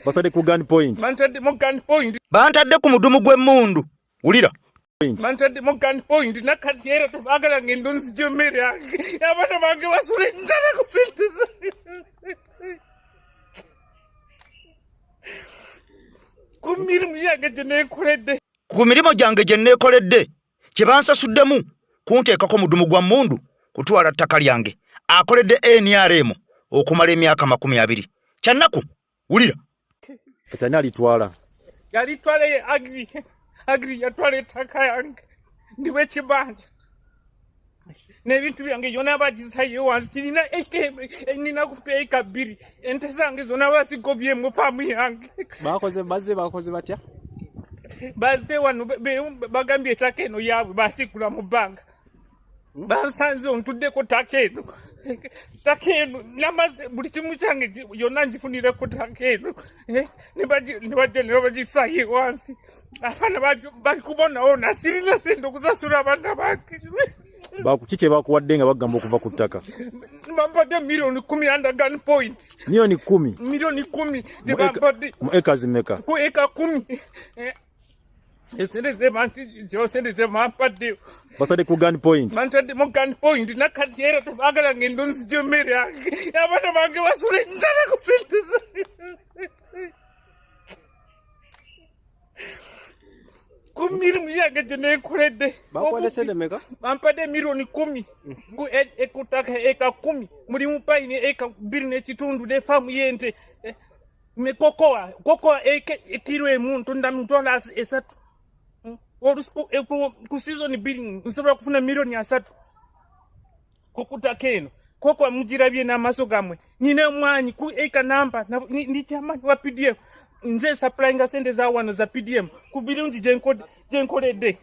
Batadde ku gun point. Bantadde mu gun point. Bantadde ku mudumu gw'emmundu. Wulira. Bantadde mu gun point, nakati era tebagala ngendo nzija emmere yange, abaana bange basula enjala ku sente ku mirimu yange gye neekoledde. Ku mirimu gyange gye neekoledde, kye bansasuddemu kunteekako mudumu gwa mmundu kutwala ttaka lyange. Akoledde NRM okumala emyaka 20. Kyannaku. Wulira. Kati ani alitwala? Yalitwala ye Agri. Agri yatwala ettaka yange, ndiwe ekibanja n'ebintu byange byonna bagisayo wansi. Kirina nina kumpi eka 2, ente zange zonna bazigobyemu, faamu yange. Bakoze, bazze bakoze batya? Bazze wano, bagambye ettaka eno yaabwe, bakigula mu bbanga. Bansanze ontuddeko ttaka eno, ttaka eno namaze buli kimu kyange yonna ngifunire ku ttaka eno. Ne bajja ne bagisayo wansi. Abaana bali kubonawona, sirina sente okusasula abaana bange. Ki kye bakuwadde nga bagamba okuva ku ttaka? Bampadde miliyoni 10 under gun point. Miliyoni 10? Miliyoni 10 gye bampadde. Mu acres mmeka? Ku eka 10. Esente zebansi, sente zebampadde. Batadde ku gun point. Bantadde mu gun point, nakati era tebagala ngendo nzija emmere yange, abaana bange basula enjala ku sente ku mirimu yange gye neekoledde. Bakuwadde sente mmeka? Bampadde miliyoni 10 ku ttaka eka 10, mulimu payini eka 2.5 ne faamu y'ente. Ne kokoa, kokoa ekiro emu ntunda 300,000. Olusi ku season 2 nsobola kufuna miliyoni 30 kukutaka eno. Kokoa mugirabye n'amaaso gammwe. Nina emwanyi ku eka namba, ndi chairman wa PDM, nze supplyinga sente za wano za PDM ku birungi gyenkoledde.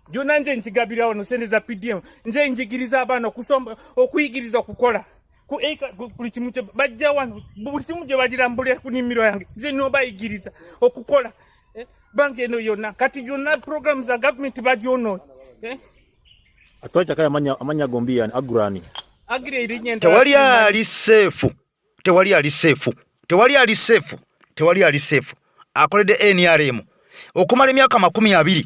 Byonna nje nkigabira wano sente za PDM, nze njigiriza abaana okusoma, okuyigiriza okukola ku eka, buli kimu kye bajja wano, buli kimu gye bagirambulira ku nnimiro yange, nze nobayigiriza okukola. Banka eno yonna kati yonna program za gavumenti bagyonoonye. Atwala ettaka, amanya gombi yani Agrani. Agira erinnya endala. Tewali ali safe, tewali ali safe, tewali ali safe, tewali ali safe. Akoledde NRM okumala emyaka 20,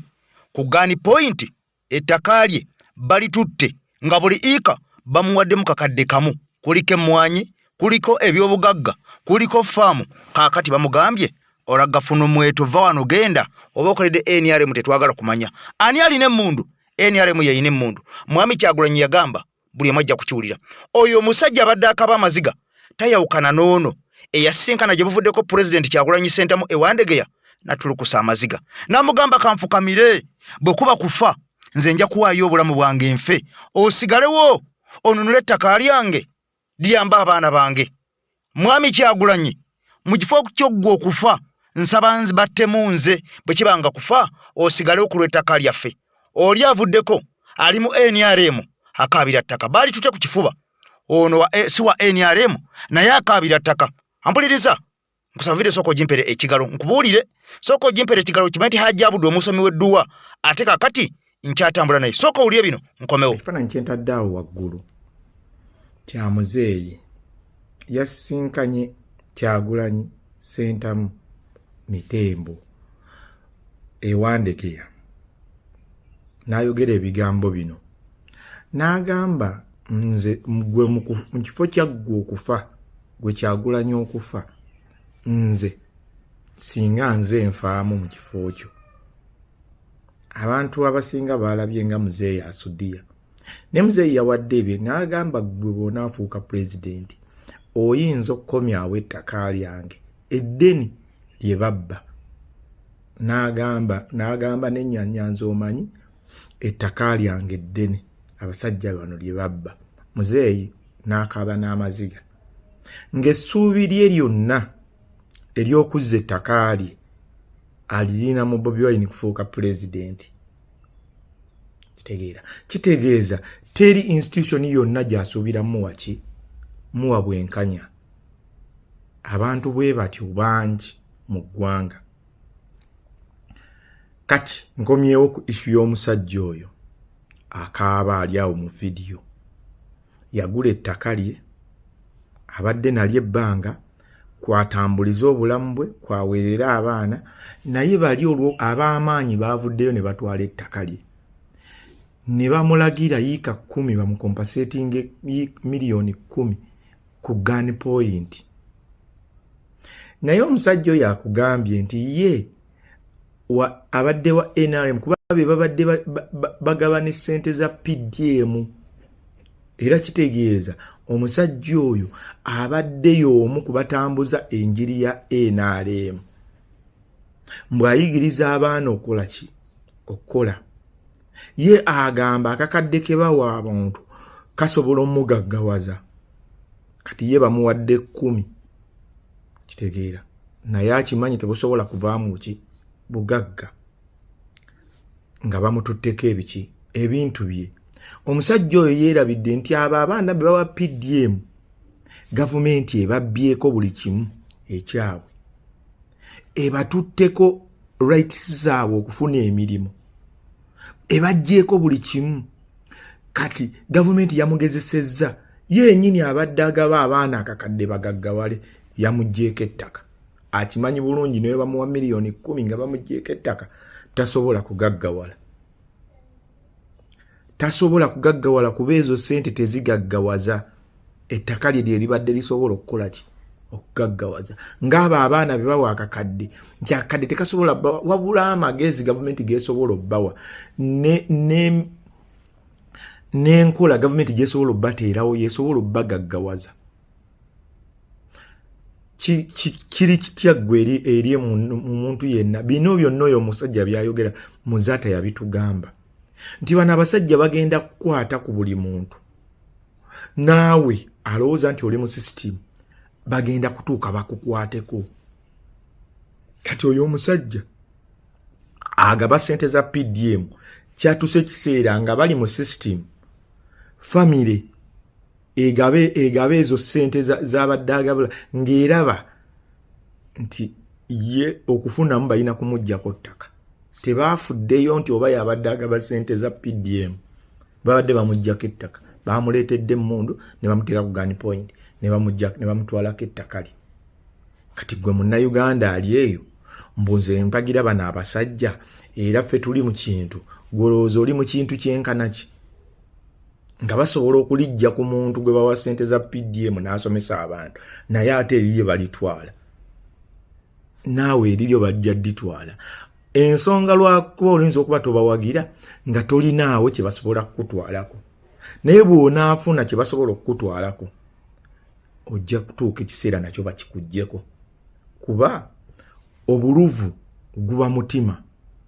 ku gun point ettaka lye balitutte nga buli ika bamuwaddemu kakadde kamu. Kuliko emmwanyi, kuliko ebyobugagga, kuliko faamu. Kaakati bamugambye olagafuna omweto, va wano genda, oba okoledde NRM tetwagala kumanya. Ani alina emmundu? NRM yeyina emmundu. Mwami Kyagulanyi yagamba buli omu ajja kukiwulira. Oyo omusajja abadde akaba amaziga tayawukana n'ono eyasinkana gye buvuddeko Pulezidenti Kyagulanyi Sentamu ewandegeya natulukusa amaziga n'amugamba, kanfukamire, bwe kuba kufa nze nja kuwaayo obulamu bwange nfe, osigalewo onunule ettaka lyange liyamba abaana bange. Mwami Kyagulanyi, mu kifo kyoggwa okufa nsaba battemu nze, bwe kibanga kufa osigalewo ku lw'ettaka lyaffe. Oli avuddeko ali mu NRM akaabira ttaka baali tute ku kifuba. Ono si wa NRM naye akaabira ttaka. Ampuliriza, nkusaba video, sooka ogimpere ekigalo nkubuulire, sooka ogimpere ekigalo kimanyi nti Hajji Abudu omusomi w'edduwa ate kakati nkyatambula naye. Sooka owulire bino nkomewo. Ekifaananyi kyentadde awo waggulu kya muzeeyi yasisinkanye Kyagulanyi Sentamu Mitembo ewandekeya n'ayogera ebigambo bino n'agamba, nze gwe mu kifo kya ggwe okufa, gwe Kyagulanyi okufa, nze singa nze nfaamu mu kifo kyo. Abantu abasinga baalabye nga muzeeyi asudiya, ne muzeeyi yawadde ebyo n'agamba, ggwe bw'onaafuuka pulezidenti oyinza okukomyawo ettaka lyange eddene lye babba. N'agamba n'ennyanya, omanyi ettaka lyange eddene abasajja bano lye babba. Muzeeyi n'akaaba n'amaziga ng'essuubi lye lyonna ery'okuzza ettaka lye alirina mu Bobi Wine kufuuka pulezidenti. Kitegeera, kitegeeza teri institution yonna gy'asuubira muwa ki, muwa bwenkanya. Abantu bwe batyo bangi mu ggwanga. Kati nkomyewo ku issue y'omusajja oyo akaaba ali awo mu vidiyo. Yagula ettaka lye, abadde nalyo ebbanga. Kwatambuliza obulamu bwe, kwaweerera abaana, naye bali olwo ab'amaanyi baavuddeyo ne batwala ettaka lye ne bamulagira yiika 10 bamucompensatinge miliyoni 10 ku gun point. Naye omusajja oyo akugambye nti ye abadde wa NRM, kuba be babadde bagabana essente za PDM. Era kitegeeza omusajja oyo abadde y'omu ku batambuza enjiri ya NRM, mbw'ayigiriza abaana okukola ki? Okukola. Ye agamba akakadde ke bawa abantu kasobola omugaggawaza. Kati ye bamuwadde 10, kitegeera naye akimanyi tebusobola kuvaamu ki? Bugagga. Nga bamututteko ebiki? Ebintu bye. Omusajja oyo yeerabidde nti abo abaana be bawa PDM, gavumenti ebabbyeko buli kimu ekyabwe, ebatutteko rights zaabwe okufuna emirimu, ebaggyeko buli kimu. Kati gavumenti yamugezesezza ye yennyini abadde agaba abaana akakadde bagaggawale, yamuggyeko ettaka. Akimanyi bulungi naye bamuwa miliyoni 10 nga bamuggyeko ettaka, tasobola kugaggawala, tasobola kugaggawala, kuba ezo sente tezigaggawaza. Ettaka lye lye libadde lisobola okukola ki? Okugaggawaza. Ng'abo abaana be bawa akakadde, nti akakadde tekasobola, wabula amagezi gavumenti gesobola obbawa n'enkola gavumenti gyesobola obbateerawo yesobola obbagaggawaza. Kiri kitya ggwe eri omuntu yenna? Bino byonna oyo omusajja byayogera, Muzaata yabitugamba nti bano abasajja bagenda kukwata ku buli muntu. Naawe alowooza nti oli mu sisitimu, bagenda kutuuka bakukwateko. Kati oyo omusajja agaba sente za PDM, kyatuuse ekiseera nga bali mu sisitimu, famire egabe egabe ezo sente zabadde agabula ng'eraba nti ye okufunamu balina kumuggyako ttaka. Tebaafuddeyo nti oba yabadde agaba sente za PDM, babadde bamuggyako ettaka. Bamuleetedde emmundu ne bamuteeka ku gun point ne bamutwalako ettaka lye. Kati gwe Munnayuganda ali eyo, mbuze mpagira bano abasajja, era ffe tuli mu kintu, gwolowooza oli mu kintu kyenkana ki nga basobola okulijja ku muntu gwe bawa sente za PDM n'asomesa abantu, naye ate eriye balitwala, naawe eriryo bajja dditwala. Ensonga lwakuba oyinza okuba tobawagira nga tolinaawo kye basobola kukutwalako, naye bw'onaafuna kye basobola okukutwalako, ojja kutuuka ekiseera nakyo bakikuggyeko, kuba obuluvu guba mutima,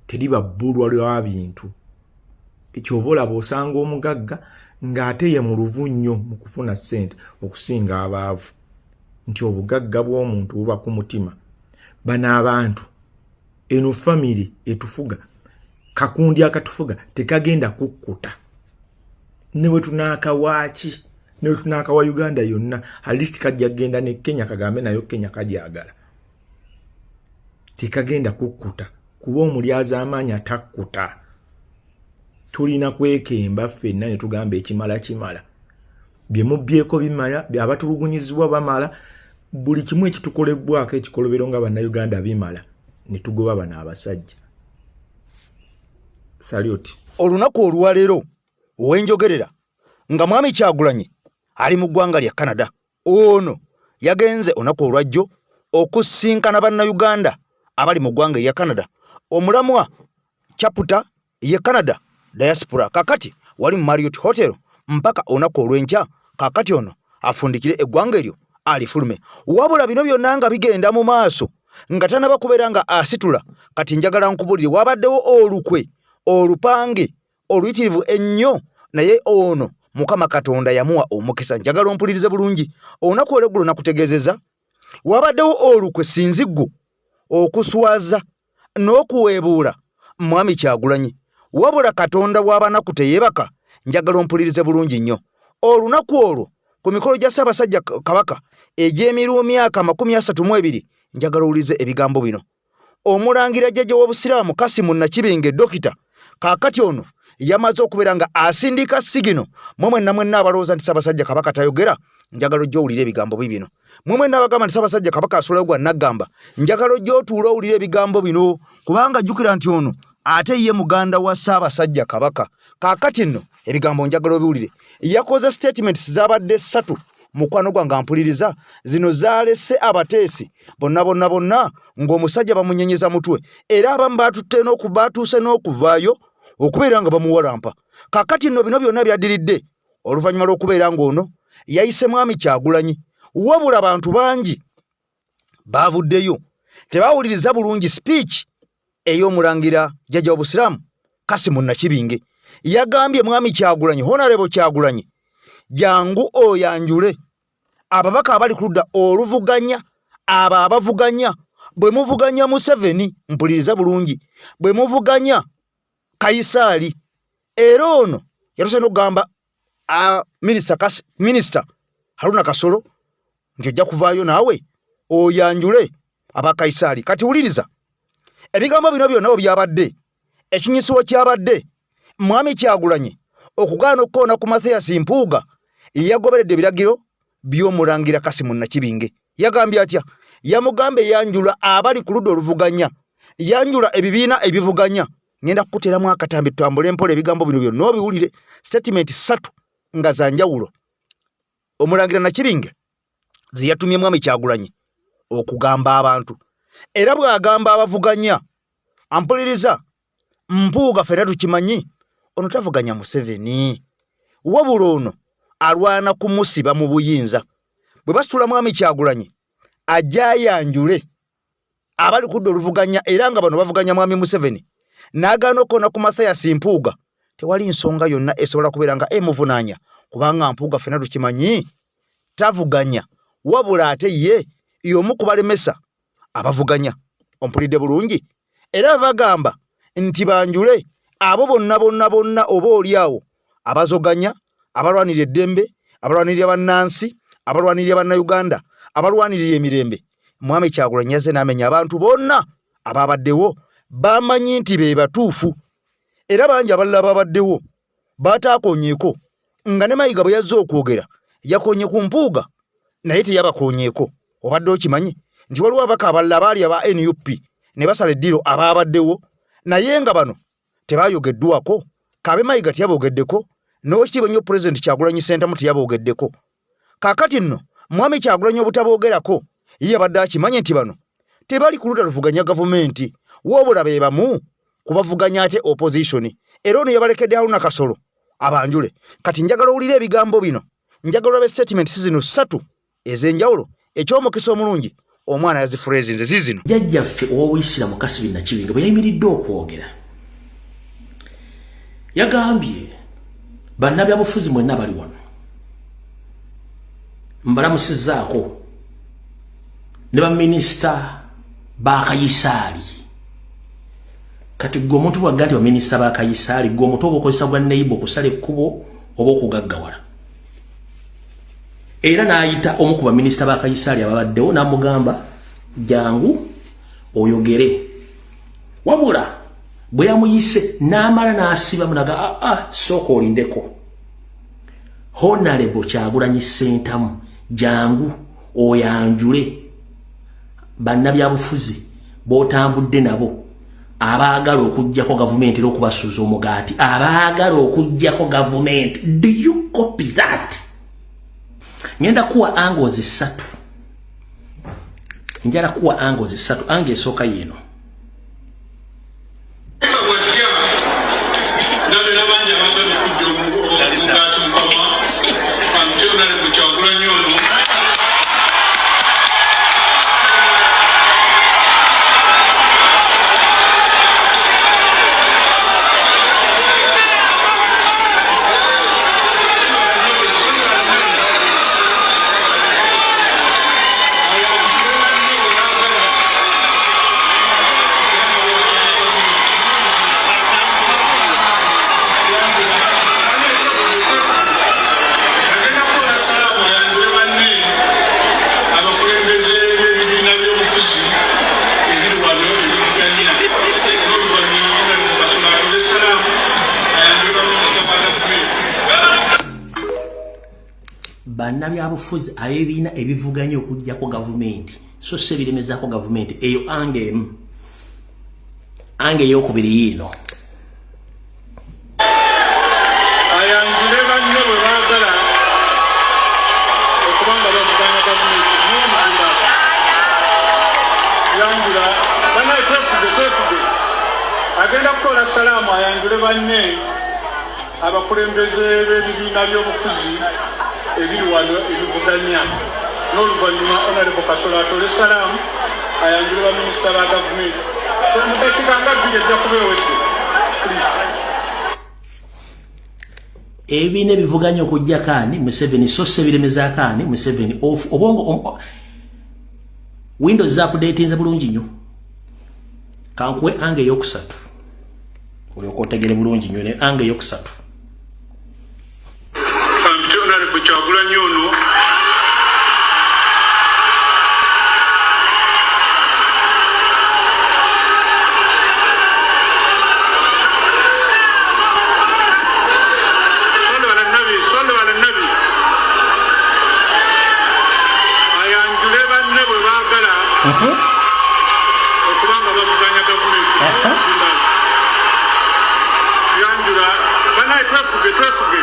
teriba bbulwa lwa bintu. Kyova olaba osanga omugagga ng'ate ye muluvu nnyo mu kufuna ssente okusinga abaavu, nti obugagga bw'omuntu buba ku mutima. Bano abantu, eno famire etufuga, kakundi akatufuga tekagenda kukkuta ne bwe tunaakawaaki, ne bwe tunaakawa Uganda yonna. At least kajja kugenda ne Kenya kagambe nayo Kenya kajagala. Tekagenda kukkuta, kuba omulyazaamaanyi atakkuta. Tulina kwekemba ffenna ne tugamba ekimala kimala, bye mubbyeko bimala, abatulugunyizibwa bamala, buli kimu ekitukolebwako ekikolobero nga Bannayuganda bimala, ne tugoba bano abasajja. Salute. Olunaku olwaleero owenjogerera nga Mwami Kyagulanyi ali mu ggwanga lya Canada. Ono yagenze olunaku olwajjo okusinkana Bannayuganda abali mu ggwanga erya Canada, omulamwa chapter ye Canada diaspora. Kakati wali mu Marriott Hotel mpaka olunaku olw'enkya. Kakati ono afundikire eggwanga eryo alifulume. Wabula bino byonna nga bigenda mu maaso nga tanaba kubeera nga asitula. Kati njagala nkubulire, wabaddewo olukwe olupange oluyitirivu ennyo, naye ono Mukama Katonda yamuwa omukisa. Njagala ompulirize bulungi. Olunaku olweggulo nakutegeezeza wabaddewo olukwe sinziggu okuswaza n'okuweebuula Mwami Kyagulanyi, wabula Katonda w'abanaku teyeebaka. Njagala ompulirize bulungi nnyo. Olunaku olwo ku mikolo gya Ssaabasajja Kabaka egy'emiruo myaka 32, njagala owulize ebigambo bino. Omulangira jjajja w'Obusiraamu Kasimu Nakibinge Dokita, kaakati ono Yamaze okubeera nga asindika sigino. Mwe mwenna mwenna abalowooza nti Ssaabasajja Kabaka tayogera, njagala ojja owulire ebigambo bibino. Mwe mwenna abagamba nti Ssaabasajja Kabaka asulayo gwa naggamba, njagala ojja otuule owulire ebigambo bino, kubanga jjukira nti ono ate ye muganda wa Ssaabasajja Kabaka. Kaakati nno ebigambo njagala obiwulire. Yakoze statements zabadde ssatu, mukwano gwange ampuliriza, zino zaalese abateesi bonna bonna bonna ng'omusajja bamunyenyeza mutwe, era abamu baatutte batuuse n'okuvaayo okubeera nga bamuwalampa. Kaakati nno bino byonna byaddiridde oluvannyuma lw'okubeera ng'ono yayise Mwami Kyagulanyi, wabula abantu bangi baavuddeyo tebawuliriza bulungi speech ey'omulangira jjajja w'Obusiraamu Kasimu Nakibinge. Yagambye Mwami Kyagulanyi, Honorable Kyagulanyi, jangu oyanjule ababaka abali ku ludda oluvuganya, abo abavuganya bwe muvuganya Museveni, mpuliriza bulungi, bwe muvuganya Kayisaali. Era ono yatuuse n'okugamba Minisita Haruna Kasolo nti ojja kuvaayo naawe oyanjule aba Kayisaali. Kati wuliriza ebigambo bino byonna bwe byabadde, ekinyisiwo kyabadde Mwami Kyagulanyi okugaana okukoona ku Mathias Mpuuga yagoberedde ebiragiro by'omulangira Kasimu Nakibinge. Yagambye atya? Yamugambye yanjula abali ku ludda oluvuganya, yanjula ebibiina ebivuganya. Ngenda kukuteeramu akatambi tutambule mpola ebigambo bino byonna obiwulire. Statement ssatu nga za njawulo omulangira Nakibinge ze yatumye Mwami Kyagulanyi okugamba abantu, era bw'agamba abavuganya ampuliriza Mpuuga ffenna tukimanyi ono tavuganya Museveni, wabula ono alwana kumusiba mu buyinza. Bwe basitula Mwami Kyagulanyi ajja ayanjule abali kudda oluvuganya, era nga bano bavuganya Mwami Museveni, n'agaana okukoona ku Mathias Mpuuga, tewali nsonga yonna esobola kubeera nga emuvunaanya, kubanga Mpuuga ffenna tukimanyi tavuganya, wabula ate ye y'omu kubalemesa abavuganya. Ompulidde bulungi? Era bagamba nti banjule abo bonna bonna bonna oba oli awo abazoganya, abalwanirira eddembe, abalwanirira bannansi, abalwanirira bannayuganda, abalwanirira emirembe. Mwami Kyagulanyi yazze n'amenya abantu bonna ababaddewo bamanyi nti be batuufu, era bangi abalala babaddewo bataakonyeeko, nga ne Mayiga bwe yazze okwogera yakonye ku Mpuuga naye teyabakonyeeko. Obadde okimanyi nti waliwo ababaka abalala abaali aba NUP ne basala eddiiro abaabaddewo, naye nga bano tebayogeddwako? Kabe Mayiga teyaboogeddeko, n'owekitiibwa ennyo Pulezidenti Kyagulanyi Ssentamu teyaboogeddeko. Kaakati nno Mwami Kyagulanyi obutaboogerako ye yabadde akimanyi nti bano tebali ku ludda luvuganya gavumenti, wabula be bamu ku bavuganya ate opposition, era ono yabalekedde Haruna Kasolo abanjule. Kati njagala owulire ebigambo bino, njagala olabe statements zino ssatu ez'enjawulo. Eky'omukisa omulungi omwana yazifrezinze ziizino. Jjajjaffe ow'Obuyisiraamu Kasibi Nakibinge bwe yayimiridde okwogera yagambye, bannabyabufuzi mwenna bali wano mbalamusizzaako, ne baminisita ba Kayisaali. Kati gwe omuntu bwagga nti baminisita ba Kayisaali, gwe omutu oba okozesa gwa neighbor okusala ekkubo oba okugaggawala. Era n'ayita omu ku baminisita ba Kayisaali ababaddewo n'amugamba, jangu oyogere. Wabula bwe yamuyise n'amala n'asibamu naga, aa, sooka olindeko, Honorable Kyagulanyi Ssentamu, jangu oyanjule bannabyabufuzi b'otambudde nabo abaagala okuggyako gavumenti era okubasuuza omugaati, abaagala okuggyako gavumenti. Do you copy that? Ngenda kuwa angles ssatu, njala kuwa angles ssatu. Angle esooka yeeno. Bwajja ndabera bangi abaagala okujja omugaati mukama ante Honorable Kyagulanyi ono. Bannabyabufuzi ab'ebibiina ebivuganya okuggyako gavumenti, so si ebiremezaako gavumenti. Eyo ange emu. Ange ey'okubiri yiino. Ayanjule banne bwe baagala okuba nga bavuganya gavumenti n'omuzira yanjula banaye twefuge twefuge agenda kukola salaamu ayanjule banne abakulembeze b'ebibiina by'obufuzi ebiri wano ebivuganya n'oluvannyuma Honorable Kasolo atole salaamu ayanjule baminisita ba gavumenti mu dakiika nga bbiri ejja kuba ewedde. Ebibiina ebivuganya okuggyako ani? Museveni. So si ebiremezaako ani? Museveni. Obwongo Windows zakudeetinze bulungi nnyo. Kankuwe ange eyokusatu olyoka otegere bulungi nnyo ne ange eyokusatu. Kampite Honorable Kyagulanyi ono Sallu ala nabi, sallu ala nabi. Ayanjule banne bwe baagala okuba nga bavuganya gavumenti. Yanjula banaye twefuge twefuge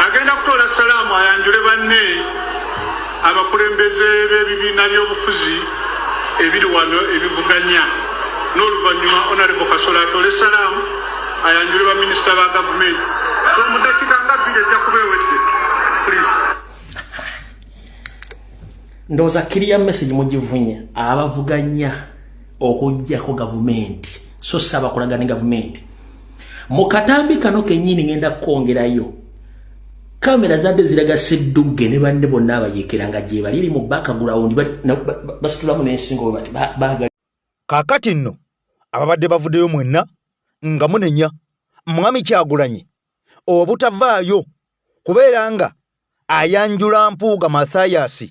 agenda kutoola salaamu ayanjule banne abakulembeze b'ebibiina by'obufuzi ebiri wano ebivuganya n'oluvannyuma Honorable Kasolo atole salaamu ayanjule baminisita ba gavumenti mu dakiika nga bbiri ejja kuba ewedde. Please. Ndowooza kiriya message mugivunye. Abavuganya okuggyako gavumenti, so si abakolagana ne gavumenti. Mu katambi kano kennyini ngenda kukwongerayo kamera zadde ziraga Seddugge ne banne bonna abayeekera nga gye bali eri mu background basitulamu n'ensingo bwe bati baagala. Kaakati nno ababadde bavuddeyo mwenna nga munenya Mwami Kyagulanyi obutavaayo kubeera nga ayanjula Mpuuga Mathias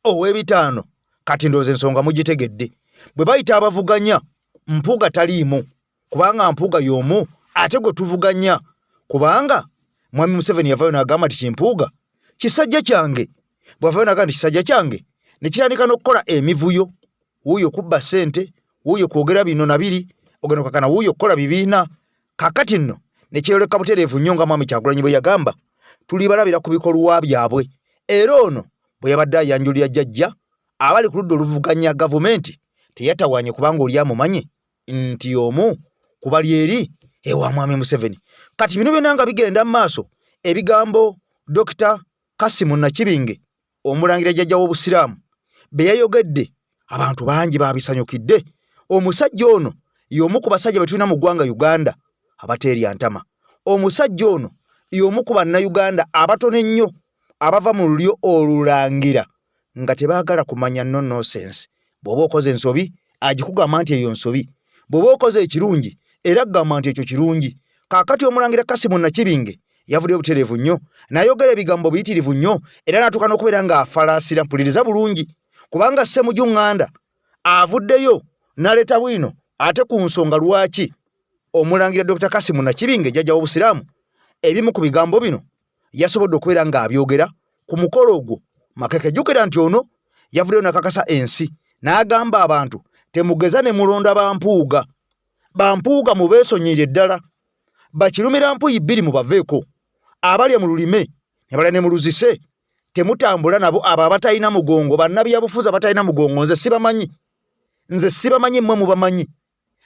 ow'ebitaano, kati ndowooza ensonga mugitegedde. Bwe bayita abavuganya, Mpuuga taliimu, kubanga Mpuuga y'omu ate gwe tuvuganya, kubanga Mwami Museveni yavaayo n'agamba nti Kimpuuga kisajja kyange. Bw'avaayo n'agamba nti kisajja kyange, ne kitandika n'okukola emivuyo, wuuyo kubba ssente, wuuyo kwogera bino na biri, ogenda okakana wuuyo kukola bibiina. Kaakati nno ne kyeyoleka butereevu nnyo nga Mwami Kyagulanyi bwe yagamba, tulibalabira ku bikolwa byabwe. Era ono bwe yabadde ayanjulira jjajja abali ku ludda oluvuganya gavumenti teyatawaanye, kubanga oli amumanyi nti omu ku bali eri ewa Mwami Museveni. Kati bino byonna nga bigenda mu maaso, ebigambo Dokita Kasimu Nakibinge omulangira jjajja w'Obusiraamu be yayogedde abantu bangi baabisanyukidde. Omusajja ono y'omu ku basajja be tulina mu ggwanga Uganda abateerya ntama. Omusajja ono y'omu ku Bannayuganda abatono ennyo abava mu lulyo olulangira nga tebaagala kumanya no nonsense. Bw'oba okoze ensobi agikugamba nti eyo nsobi, bw'oba okoze ekirungi era akugamba nti ekyo kirungi. Kaakati omulangira Kasimu Nakibinge yavuddeyo butereevu nnyo n'ayogera ebigambo biyitirivu nnyo era n'atuuka n'okubeera ng'afalaasira. Mpuliriza bulungi, kubanga Ssemuju Nganda avuddeyo n'aleeta bwino ate ku nsonga lwaki omulangira Dokita Kasimu Nakibinge jjajja w'Obusiraamu ebimu ku bigambo bino yasobodde okubeera ng'abyogera ku mukolo ogwo Makeke. Jjukira nti ono yavuddeyo n'akakasa ensi n'agamba abantu temugeza ne mulonda bampuuga, bampuuga mubeesonyiire ddala, bakirumira mpuyi bbiri mubaveeko, abalya mu lulime ne balya ne mu luzise temutambula nabo, abo abatalina mugongo, bannabyabufuzi abatalina mugongo nze sibamanyi, nze sibamanyi, mmwe mubamanyi,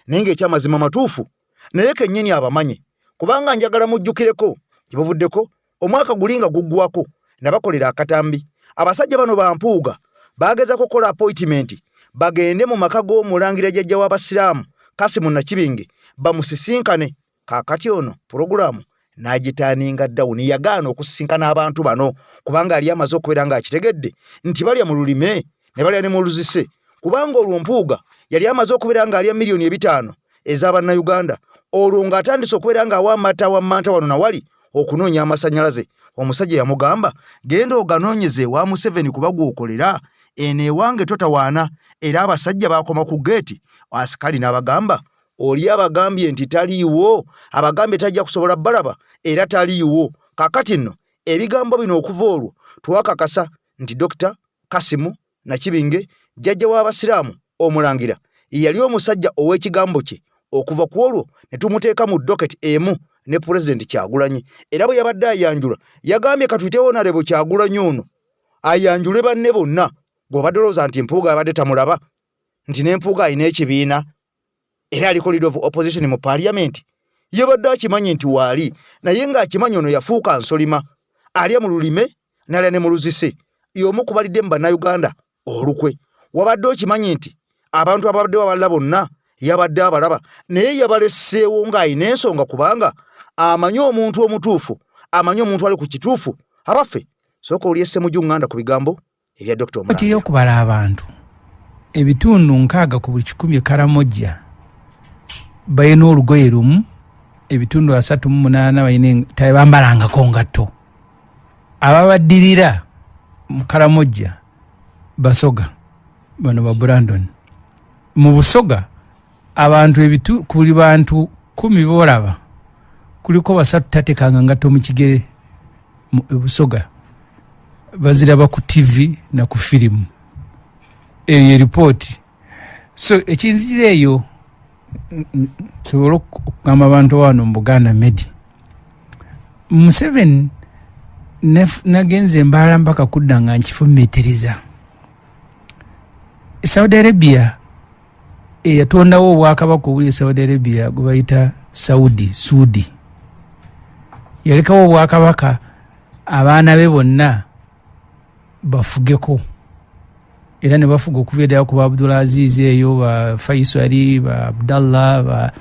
naye ng'ekyamazima matuufu naye kennyini abamanyi. Kubanga njagala mujjukireko gye buvuddeko omwaka guli nga guggwako nabakolera akatambi, abasajja bano ba Mpuuga baagezako okukola apoyitimenti bagende mu maka g'omulangira jjajja w'Abasiraamu Kasimu Nakibinge bamusisinkane. Kaakati ono pulogulaamu n'agitaaninga dawuni, yagaana okusisinkana abantu bano kubanga yali amaze okubeera ng'akitegedde nti balya mu lulime ne balya ne mu luzise, kubanga olwo Mpuuga yali amaze okubeera ng'alya miliyoni ebitaano eza Bannayuganda, olwo ng'atandise okubeera ng'awa amata wammanta wano na wali okunoonya amasannyalaze. Omusajja yamugamba genda oganoonyeze ewa Museveni kuba gw'okolera, eno ewange totawaana. Era abasajja baakoma ku geeti, asikali n'abagamba oli abagambye nti taliiwo, abagambye tajja kusobola balaba era taliiwo. Kaakati nno Ebigambo bino okuva olwo twakakasa nti Dr. Kasimu Nakibinge jjajja w'Abasiraamu Omulangira ye yali omusajja ow'ekigambo kye okuva ku olwo ne tumuteeka mu docket emu ne Pulezidenti Kyagulanyi. Era bwe yabadde ayanjula yagambye katuyite Honarebo Kyagulanyi ono ayanjule banne bonna. Gw'obadde olowooza nti Mpuuga abadde tamulaba nti ne Mpuuga alina ekibiina era aliko leader of opposition mu parliament yabadde akimanyi nti waali naye ng'akimanyi ono yafuuka nsolima alya mu lulime nalya ne mu luzise y'omu ku balidde mu bannayuganda olukwe wabadde okimanyi nti abantu ababaddewo abalala bonna yabadde abalaba naye yabaleseewo ng'alina ensonga kubanga amanyi omuntu omutuufu amanyi omuntu ali ku kituufu abaffe sooka olye ssemuju nganda ku bigambo ebya Dr. Omulangira. Ey'okubala abantu ebitundu 60 ku buli 100 e Karamojja balina olugoye lumu, ebitundu 38 balina tebambalangako ngatto. Ababaddirira mu Karamojja Basoga, bano ba Brandon. Mu Busoga abantu ku buli bantu 10 boolaba kuliko 3 tatekanga ngatto mu kigere. Mu Busoga baziraba ku TV na ku firimu. Eyo ye ripooti. So ekinzijira eyo nsobole okugamba abantu wano mu Buganda Medi, Museveni nagenze embaala mpaka kudda nga nkifumiitiriza. Saudi Arabia eyatondawo obwakabaka obuli e Saudi Arabia gwe bayita Saudi Sudi, yalekawo obwakabaka abaana be bonna bafugeko, era ne bafuga okuva eddala ku ba Abdulaziz eyo, ba Faisali, ba Abdallah, ba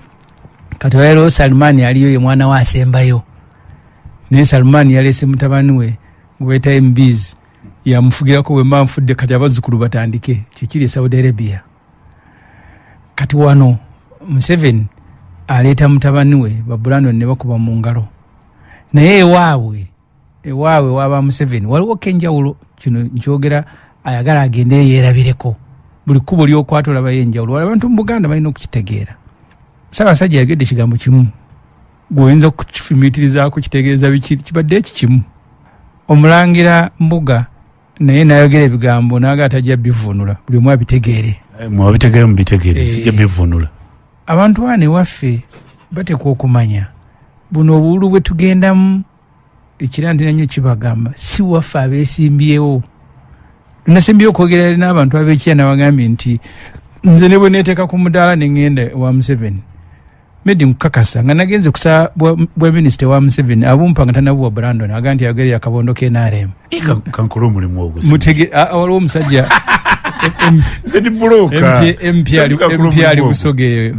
kati waliwo Salman aliyo ye mwana we asembayo, naye Salman yalese mutabani we gwe bayita MBs yamufugirako bwe mba nfudde kati abazzukulu batandike. Kikiri e Saudi Arabia. Kati wano Museveni aleeta mutabani we ba Brandon ne bakuba mu ngalo, naye ewaabwe waba Museveni waliwo kenjawulo. Kino nkyogera ayagala agende yeerabireko buli kkubo ly'okwata olabayo enjawulo. Abantu mu Buganda balina okukitegeera. Ssaabasajja yayogedde ekigambo kimu, gw'oyinza okukifumiitirizaako kitegeeza biki, kibadde eki kimu. Omulangira Mbuga naye n'ayogera ebigambo n'agamba tajja bivvuunula, buli omu abitegeere. Mwabitegeere mubitegeere, sijja bivvuunula. Abantu bano ewaffe bateekwa okumanya buno obululu bwe tugendamu, ekira nti nannyo kibagamba si waffe abeesimbyewo. Nasembyeyo okwogera n'abantu ab'ekiya nabagambye nti nze ne bwe neeteeka ku mudaala ne ŋŋenda ewa Museveni, Medi nkukakasa nga nagenze kusaba bwa minisita wa Museveni abumpa nga tanabuwa Brandon aga nti ayogera akabondo ke NRM. Kankole omulimu ogwo. Mutege waliwo omusajja MP ali Busoga eyo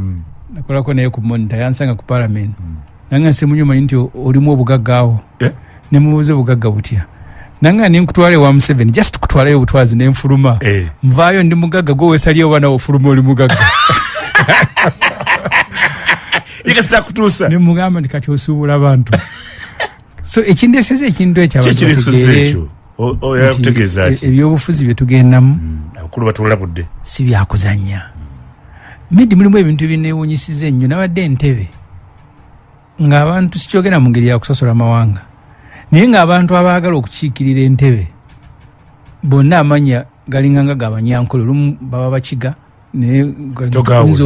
nakolako naye ku monitor yansanga ku parliament. Nanga nsemunyo manyi nti olimu obugagga awo. Ne mubuuza obugagga butya. Nanga ne nkutwala ewa Museveni just kutwalayo obutwazi ne nfuluma. Nvaayo ndi mugagga gwe weesalyewo bana ofuluma oli mugagga. Kutuusa. Ne mugamba nti kati osuubula abantu. So ekindeseza ekintu ekyo abantu bategeere nti ebyobufuzi bye tugendamu abakulu batulabudde si byakuzannya. Medi mulimu ebintu ebinneewuunyisiza ennyo. Nabadde Entebbe ng'abantu sikyogera mu ngeri ya kusosola mawanga, naye ng'abantu abaagala okukiikirira Entebbe bonna amannya galinganga ga Banyankole, olumu baba Bakiga naye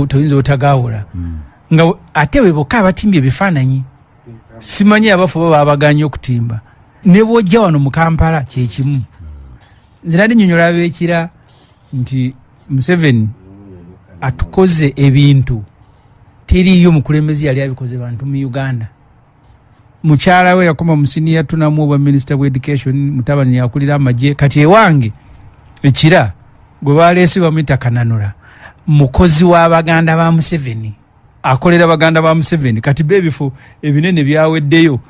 toyinza otagaawula, nga ate be bokka abatimbye ebifaananyi. Simanyi abafu bo babaganye okutimba. Ne bw'ojja wano mu Kampala kyekimu. Nze nali nnyonnyola abeekira nti Museveni atukoze ebintu teriiyo mukulembeze yali abikoze bantu mu Uganda. Mukyala we yakoma mu siniya tunamu obwa minisita bwa education, mutabani yakulira amagye. Kati ewange ekira gwe baleese bamuyita Kananura, mukozi w'abaganda ba Museveni, akolera baganda ba Museveni. Kati be ebifo ebinene byaweddeyo,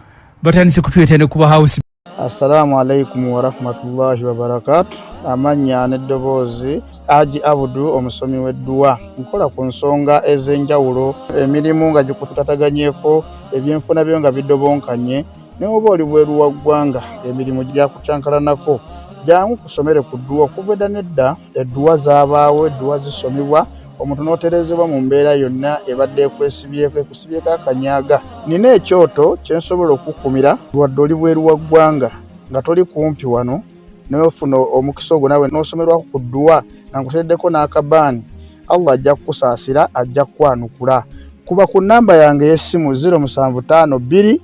batandise kutuleeta ne kuba house. Assalamu alaikum warahmatullahi wabarakatu. Amannya n'eddoboozi Haji Abudu, omusomi w'edduwa. Nkola ku nsonga ez'enjawulo, emirimu nga gikutataganyeko, ebyenfuna byo nga bidobonkanye, ne oba oli bweru wa ggwanga emirimu gyakucankalanako, jangu kusomere ku dduwa. Okuva edda n'edda edduwa zaabaawo, edduwa zisomebwa Omuntu n'otereezebwa mu mbeera yonna ebadde ekwesibyeko ekusibyeko akanyaga. Nina ekyoto kye nsobola okukukumira wadde oli bweru wa ggwanga nga toli kumpi wano n'ofuna omukisa ogwo naawe n'osomerwako ku dduwa nga nkuteereddeko n'akabaani, Allah ajja kukusaasira ajja kukwanukula. Kuba ku nnamba yange ey'essimu 0752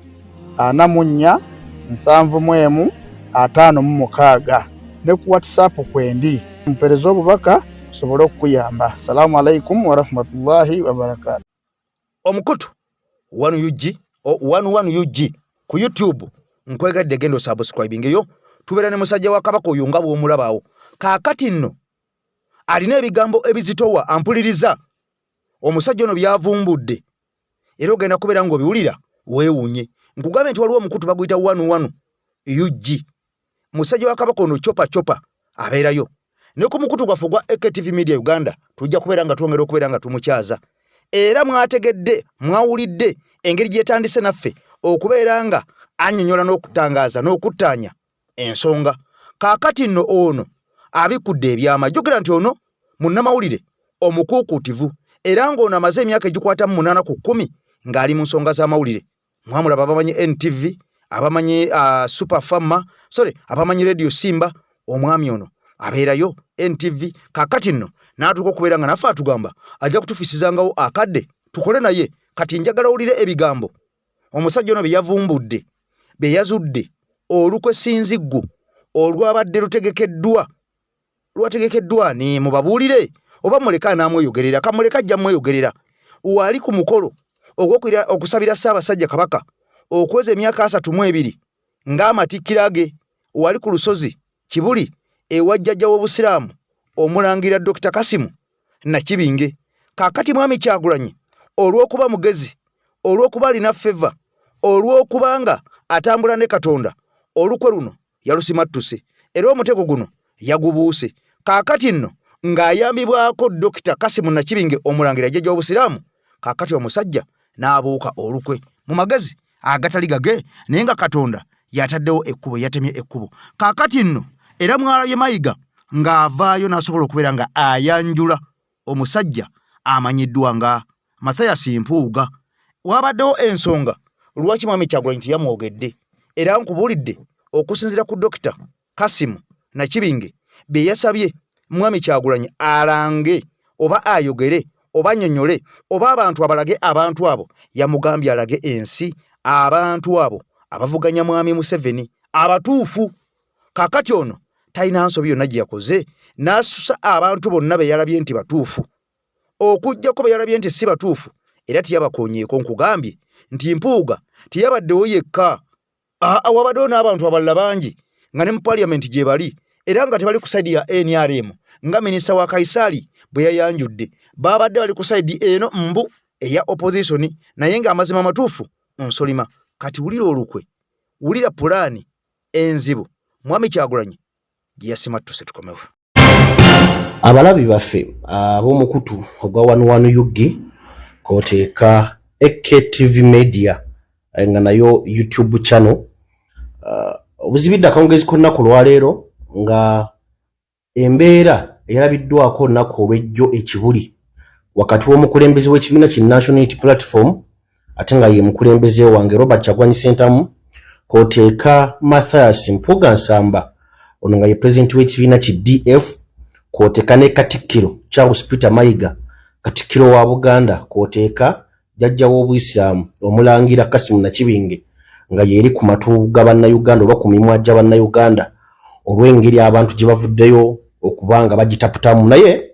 44 71 56 ne ku WhatsApp kwendi. Mpereze obubaka nsobole okukuyamba. Salaamu alaikum warahmatullahi wabarakatu. Omukutu 1 UG 11 UG ku YouTube nkwegadde genda osubscribing eyo tubeera ne musajja wa kabaka oyo nga bw'omulabaawo kaakati nno alina ebigambo ebizitowa ampuliriza omusajja ono byavumbudde era ogenda kubeera ng'obiwulira weewunye nkugambye nti waliwo omukutu baguyita wanu wanu ug musajja wa kabaka ono chopa chopa abeerayo ne ku mukutu gwaffe ogwa aktv media uganda tujja kubeera nga twongera okubeera nga tumukyaza era mwategedde mwawulidde engeri gyetandise naffe okubeera nga annyonnyola n'okutangaaza n'okuttaanya ensonga kaakati nno ono abikudde ebyama jjukira nti ono munnamawulire omukuukuutivu era ng'ono amaze emyaka egikwata mu 8 ku 10 ng'ali mu nsonga z'amawulire mwamulaba abamanyi ntv abamanyi uh, super fama sorry abamanyi radio simba omwami ono abeerayo ntv kakati nno n'atuuka okubeera nga naffe atugamba ajja kutufisizangawo akadde tukole naye kati njagala owulire ebigambo omusajja ono bye yavumbudde bye yazudde olukwe sinziggu olwabadde lutegekeddwa lwategekeddwa ani mubabuulire oba muleke anaamweyogerera kamuleke ajja mweyogerera wali ku mukolo ogwokulira okusabira Ssaabasajja Kabaka okuweza emyaka 32 ng'amatikkira ge wali ku lusozi Kibuli ewa jjajja w'Obusiraamu Omulangira Dokita Kasimu Nakibinge. Kaakati Mwami Kyagulanyi olw'okuba mugezi, olw'okuba alina feva, olw'okuba nga atambula ne Katonda, olukwe luno yalusimattuse era omutego guno yagubuuse. Kaakati nno ng'ayambibwako Dokita Kasimu Nakibinge Omulangira jjajja w'Obusiraamu, kaakati omusajja n'abuuka olukwe mu magezi agatali gage naye nga Katonda yataddewo ekkubo, yatemye ekkubo. Kaakati nno era mwalabye Mayiga ng'avaayo n'asobola okubeera nga ayanjula omusajja amanyiddwa nga Mathias Mpuuga. Wabaddewo ensonga lwaki Mwami Kyagulanyi teyamwogedde era nkubuulidde okusinziira ku Dokita Kasimu Nakibinge bye yasabye Mwami Kyagulanyi alange oba ayogere oba annyonnyole oba abantu abalage abantu abo yamugambye alage ensi abantu abo abavuganya Mwami Museveni abatuufu. Kaakati ono talina nsobi yonna gye yakoze n'asusa abantu bonna be yalabye nti batuufu okuggyako be yalabye nti si batuufu era teyabakoonyeeko. Nkugambye nti Mpuuga teyabaddewo yekka, aa wabaddewo n'abantu abalala bangi nga ne mu parliament gye bali era nga tebali ku sayidi ya NRM nga minisita wa Kaisali bwe yayanjudde babadde bali ku sayidi eno mbu eya opposition naye ng'amazima amatuufu nsolima. Kati wulira olukwe, wulira pulaani enzibu Mwami Kyagulanyi gye yasimattuse. Tukomewo. Abalabi baffe ab'omukutu ogwa 11 UG kwoteeka AKTV Media nga nayo YouTube channel, obuzibidde akawungezi k'olunaku olwaleero nga embeera eyalabiddwako olunaku olw'ejjo ekibuli wakati w'omukulembeze w'ekibiina ki National Unity Platform ate nga ye mukulembeze wange Robert Kyagulanyi Ssentamu kwoteeka Mathias Mpuuga Nsamba ono nga ye pulezidenti w'ekibiina ki DF kwoteeka ne Katikkiro Charles Peter Mayiga Katikkiro wa Buganda kwoteeka jjajja w'Obuyisiraamu Omulangira Kasimu Nakibinge nga yeri ku matu ga Bannayuganda oba ku mimwa gya Bannayuganda olw'engeri abantu gye bavuddeyo okuba nga bagitaputamu. Naye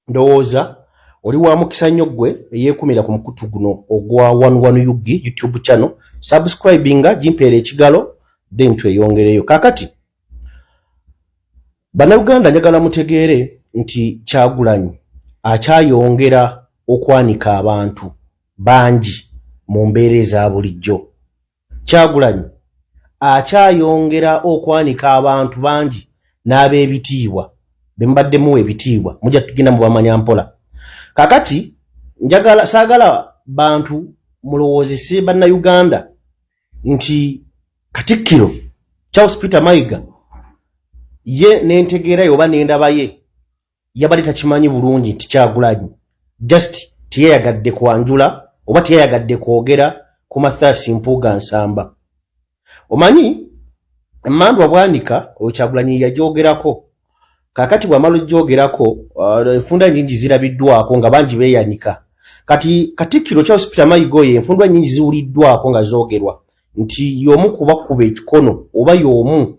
ndowooza oli wa mukisa nnyo ggwe eyeekumira ku mukutu guno ogwa 11 UG YouTube channel, subscribinga gimpeera ekigalo then tweyongereyo. Kaakati Bannayuganda njagala mutegeere nti Kyagulanyi akyayongera okwanika abantu bangi mu mbeera eza bulijjo. Kyagulanyi akyayongera okwanika abantu bangi n'ab'ebitiibwa be mubadde muwa ebitiibwa, mujja tugenda mubamanya mpola. Kakati njagala saagala bantu mulowoozese Bannayuganda nti Katikkiro Charles Peter Mayiga ye n'entegeera ye oba n'endaba ye yabadde takimanyi bulungi nti Kyagulanyi Just teyayagadde kwanjula oba teyayagadde kwogera ku Mathias Mpuuga Nsamba. Omanyi emmandwa Bwanika oyo Kyagulanyi yagyogerako. Kaakati bw'amala ogyogerako, enfunda nnyingi zirabiddwako nga bangi beeyanika. Kati Katikkiro Charles Peter Mayiga oyo enfundwa nnyingi ziwuliddwako nga zoogerwa nti y'omu ku bakuba ekikono oba y'omu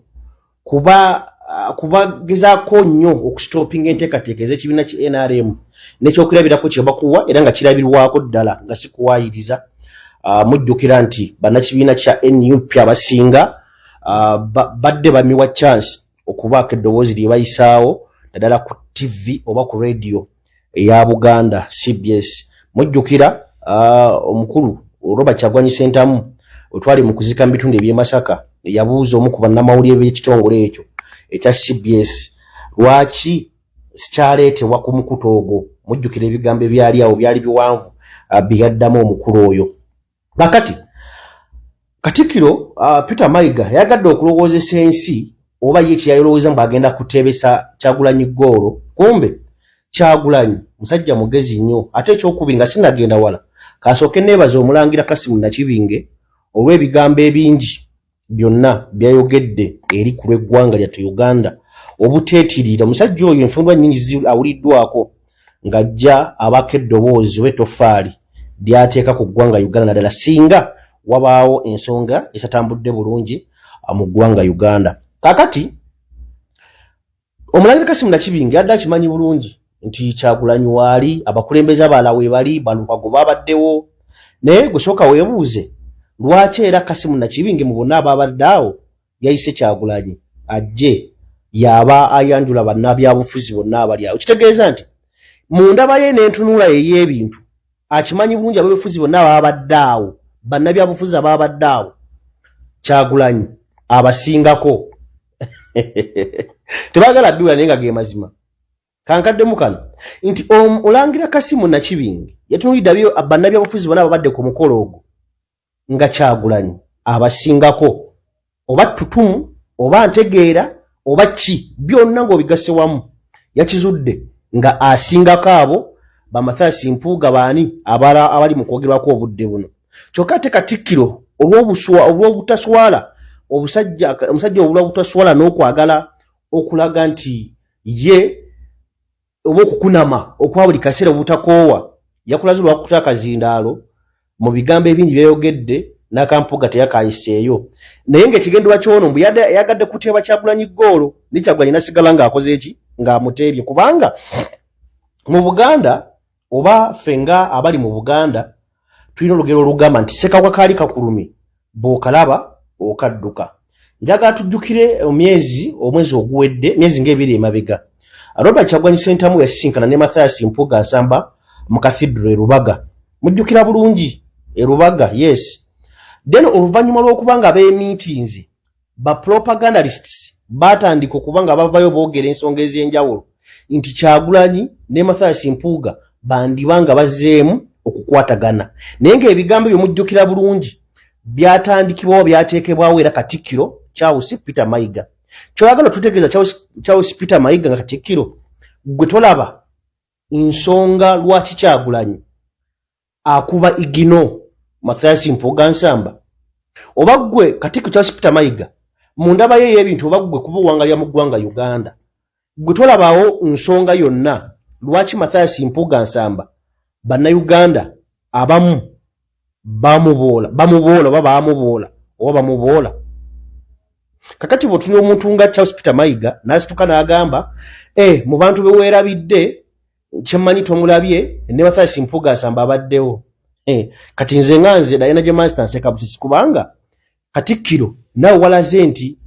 kuba kubagezaako nnyo okusitopinga enteekateeka ez'ekibiina ki NRM, n'ekyokulabirako kye bakuwa era nga kirabirwako ddala nga si kuwaayiriza. Mujjukira nti bannakibiina kya NUP abasinga badde bamiwa chance okubaako eddoboozi lye bayisaawo, naddala ku TV oba ku radio eya Buganda CBS. Mujjukira omukulu Robert Kyagulanyi Ssentamu otwali mu kuzika mu bitundu eby'e Masaka, yabuuza omu ku bannamawulire b'ekitongole ekyo ekya CBS lwaki sikyaleetebwa ku mukutu ogwo. Mujjukira ebigambo ebyali awo byali biwanvu, bye yaddamu omukulu oyo. Kakati Katikkiro Peter Mayiga yayagadde okulowoozesa ensi oba ye kyeyalowooza mbu agenda kuteebesa Kyagulanyi ggoolo, kumbe Kyagulanyi musajja mugezi nnyo. Ate ekyokubiri, nga sinagenda wala, kansooke neebaza omulangira Kasimu Nakibinge olw'ebigambo ebingi byonna byayogedde eri ku lw'eggwanga lyattu Uganda obuteetirira. Omusajja oyo enfundwa nnyingi awuliddwako ng'ajja abako eddoboozi oba ettoffaali ly'ateeka ku ggwanga Uganda, naddala singa wabaawo ensonga etatambudde bulungi mu ggwanga Uganda. Kaakati omulangira Kasimu Nakibinge yadde akimanyi bulungi nti Kyagulanyi waali, abakulembeze abalala weebali, Balukwago babaddewo, naye gwe sooka weebuuze lwaki era Kasimu Nakibinge mu bonna ababadde awo yayise Kyagulanyi ajje yaba ayanjula bannabyabufuzi bonna abali awo. Kitegeeza nti mu ndaba ye n'entunula ey'ebintu akimanyi bulungi ab'obufuzi bonna ababadde awo, bannabyabufuzi ababadde awo, Kyagulanyi abasingako. Tebaagala biwula, naye nga ge mazima. Kankaddemu kano nti olangira Kasimu Nakibinge yatunulidde bannabyabufuzi bonna ababadde ku mukolo ogwo nga Kyagulanyi abasingako oba ttutumu oba ntegeera oba ki, byonna ng'obigasse wamu, yakizudde nga asingako abo ba Mathias Mpuuga baani abala abali mu kwogerwako obudde buno. Kyokka ate Katikkiro olw'obutaswala, omusajja olw'obutaswala n'okwagala okulaga nti ye oba okukunama okwa buli kaseera obutakoowa, yakulaze olwakuta akazindaalo mu bigambo ebingi byayogedde n'akampuga teyakayiseeyo, naye ng'ekigendwa kyono mbu yagadde kuteeba Kyagulanyi ggoolo, ne Kyagulanyi nasigala ng'akoze eki, ng'amuteebye, kubanga mu Buganda oba ffe nga abali mu Buganda tulina olugero olugamba nti ssekawuka kaali kakulumye bw'okalaba okadduka. Njagala tujjukire omyezi omwezi oguwedde, myezi ng'ebiri emabega, Robert Kyagulanyi Ssentamu yasisinkana ne Mathias Mpuuga Nsamba mu cathedral e Lubaga. Mujjukira bulungi e Lubaga? Yes. Then oluvannyuma lw'okuba nga beemiitinze, ba propagandalists batandika okuba nga bavayo boogera ensonga ez'enjawulo nti Kyagulanyi ne Mathias Mpuuga bandiba nga bazzeemu okukwatagana, naye ng'ebigambo ebyo mujjukira bulungi byatandikibwawo, byateekebwawo era Katikkiro Charles Peter Mayiga. Kyoyagala otutegeeza, Charles Peter Mayiga, nga Katikkiro, gwe tolaba nsonga lwaki Kyagulanyi akuba igino Mathias Mpuuga Nsamba? Oba ggwe Katikkiro Charles Peter Mayiga, mu ndaba ye ey'ebintu, oba ggwe kuba owangalira mu ggwanga Uganda, gwe tolabaawo nsonga yonna lwaki Mathias Mpuuga Nsamba Bannayuganda abamu bamuboola, bamuboola oba bamuboola oba bamuboola? Kakati bw'otunula omuntu nga Charles Peter Mayiga n'asituka n'agamba mu bantu be weerabidde, kyemmanyi tomulabye, ne Mathias Mpuuga Nsamba abaddewo. Kati nze nga nze Diana Master nseka busesi, kubanga Katikkiro naawe walaze nti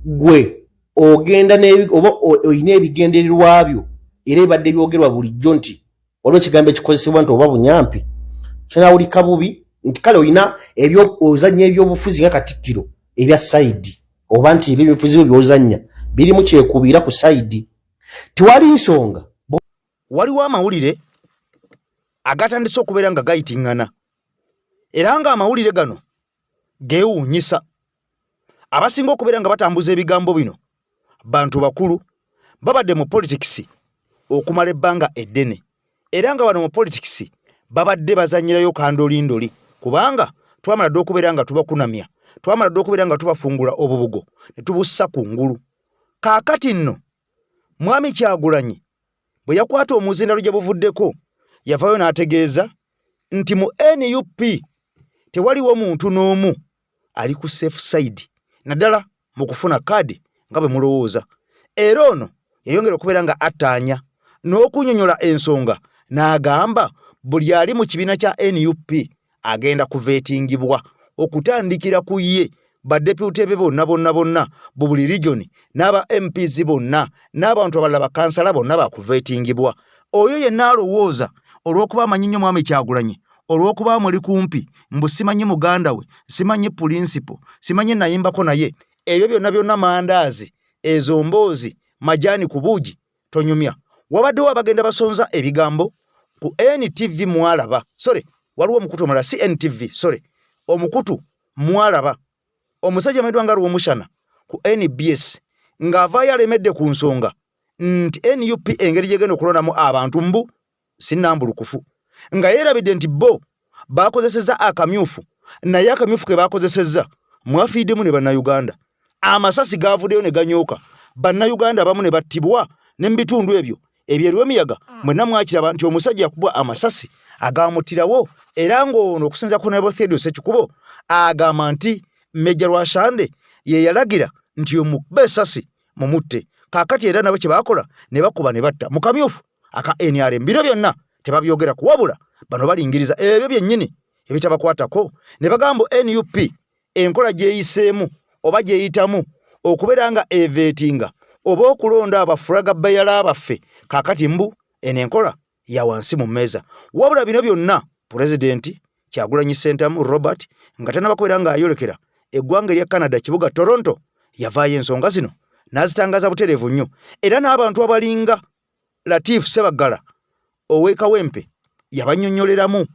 gwe ogenda oba olina ebigendererwa byo, era ebadde byogerwa bulijjo nti waliwo ekigambo ekikozesebwa nti oba bunyampi kinawulika bubi, nti kale olina ozannya ebyobufuzi nga Katikkiro ebya side, oba nti ebyobufuzi byo byozannya birimu kyekubiira ku side, tewali nsonga. Waliwo amawulire agatandise okubeera nga gayitiŋŋana, era ng'amawulire gano geewuunyisa. Abasinga okubeera nga batambuza ebigambo bino bantu bakulu babadde mu politics okumala ebbanga eddene. Era nga bano mu politics babadde bazannyirayo kandolindoli, kubanga twamala dda okubeera nga tubakunamya, twamala dda okubeera nga tubafungula obubugo ne tubussa ku ngulu. Kaakati nno Mwami Kyagulanyi bwe yakwata omuzindalo gye buvuddeko, yavaayo n'ategeeza nti mu NUP tewaliwo muntu n'omu ali ku safe side, naddala mu kufuna kaadi nga bwe mulowooza. Era ono yayongera okubeera nga attaanya n'okunyonyola ensonga n'agamba buli ali mu kibiina kya NUP agenda kuveetingibwa okutandikira ku ye, badepuute be bonna bonna bonna bu buli region n'aba MPs bonna n'abantu abalala bakansala bonna bakuveetingibwa. Oyo yenna alowooza olw'okuba amanyi nnyo Mwami Kyagulanyi, olw'okuba amuli kumpi, mbu simanyi muganda we, simanyi pulinsipo, simanyi nayimbako naye, ebyo byonna byonna mandaazi, ezo mboozi, majaani ku buugi, tonyumya. Wabaddewo abagenda basonza ebigambo ku NTV mwalaba, sorry, waliwo omukutu omulala si NTV, sorry, omukutu mwalaba omusajja amanyiddwa nga Rwomushana ku NBS ng'avaayo alemedde ku nsonga nti NUP engeri gyegenda okulondamu abantu mbu sinnambulukufu, nga yeerabidde nti bo baakozesezza akamyufu, naye akamyufu ke baakozesezza mwafiiddemu ne Bannayuganda. Amasasi gaavuddeyo ne ganyooka, Bannayuganda abamu ne battibwa ne mu bitundu ebyo ebyerwemiyaga. Mwenna mwakiraba nti omusajja yakubwa amasasi agaamuttirawo, era ng'ono okusinziira ku Honorable Theodore Ssekikubo agamba nti Meja Rwashande ye yalagira nti omukube essasi mumutte. Kaakati era nabo kye baakola ne bakuba ne batta mu kamyufu aka NRM. Bino byonna tebabyogera ku, wabula bano balingiriza ebyo byennyini ebitabakwatako ne bagamba NUP enkola gyeyiseemu oba gyeyitamu okubeera nga eveetinga oba okulonda abafulaga bayala baffe. Kaakati mbu eno enkola ya wansi mu mmeeza. Wabula bino byonna Pulezidenti Kyagulanyi Ssentamu Robert nga tannaba kubeera ng'ayolekera eggwanga erya Canada, kibuga Toronto, yavaayo ensonga zino n'azitangaza butereevu nnyo, era n'abantu abalinga Latif Ssebaggala ow'e Kawempe yabannyonnyoleramu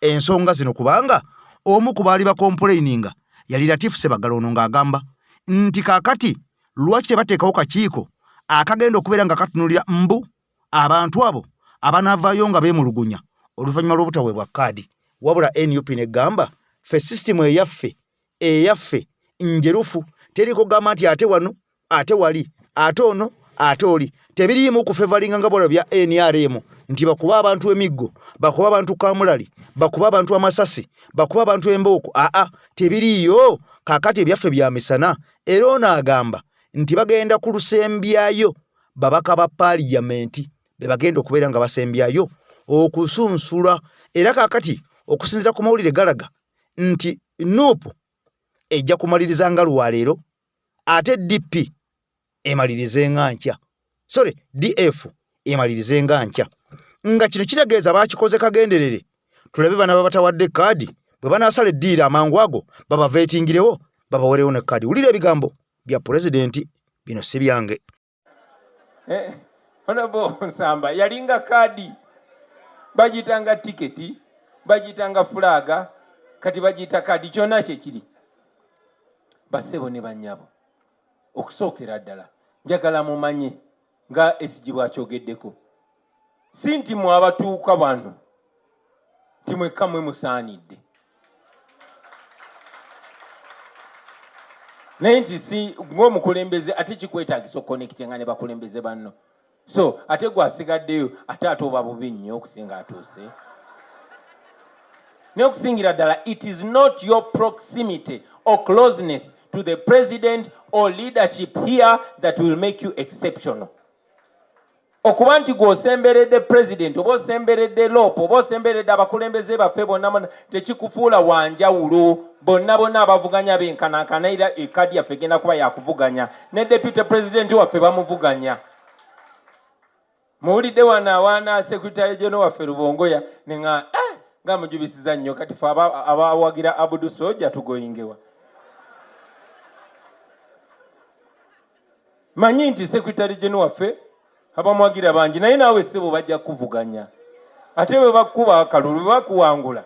ensonga zino, kubanga omu ku baali bakompuleyininga yali Latif Ssebaggala ono ng'agamba nti kaakati lwaki tebateekawo kakiiko akagenda okubeera nga katunulira mbu abantu abo abanaavaayo nga beemulugunya oluvannyuma lw'obutaweebwa kaadi. Wabula NUP n'egamba ffe sisitimu eyaffe eyaffe njerufu, teriko kugamba nti ate wano ate wali ate ono ate oli, tebiriimu kufevalinga nga bwala bya NRM nti bakuba abantu emiggo, bakuba abantu kamulali, bakuba abantu amasasi, bakuba abantu embooko. Aa, tebiriiyo. Kaakati ebyaffe bya misana. Era ono agamba nti bagenda ku lusembyayo babaka ba paaliyamenti be bagenda okubeera nga basembyayo okusunsula. Era kaakati okusinziira ku mawulire galaga nti NUP ejja kumaliriza nga lwaleero, ate DP emalirize nga nkya, sorry, DF emalirize nga nkya, nga kino kitegeeza baakikoze kagenderere tulabe bana babatawadde kaadi bwe banaasala eddiiro amangu ago babaveetingirewo babawerewo ne kaadi. Wulira ebigambo bya pulezidenti bino, si byange. Honorable Nsamba yalinga kaadi, bagiyitanga tiketi, bagiyitanga fulaaga, kati bagiyita kaadi, kyonna kyekiri. Bassebo ne bannyabo, okusookera ddala njagala mumanye nga SG bw'akyogeddeko, si nti mwe abatuuka wano nti mwekka mwe musaanidde, naye nti si ng'omukulembeze ate kikwetaagisa okukonekitinga ne bakulembeze banno. So ate gwe asigaddeyo ate oba bubi nnyo okusinga atuuse. Naye okusingira ddala, it is not your proximity or closeness to the president or leadership here that will make you exceptional. Okuba nti gw'osemberedde president oba osemberedde LOP oba osemberedde abakulembeze baffe bonna bonna tekikufuula wanjawulo. Bonna bonna abavuganya benkanankana, era ekadi yaffe egenda kuba yakuvuganya, ne deputy president waffe bamuvuganya. Muwulidde wano awaana secretary general waffe Rubongoya nenga nga mujubisiza nnyo. Kati fe abawagira Abudu Soja tugoyingewa? Manyi nti secretary general waffe abamwagira bangi, naye naawe ssebo bajja kukuvuganya, ate bwe bakuba akalulu bwe bakuwangula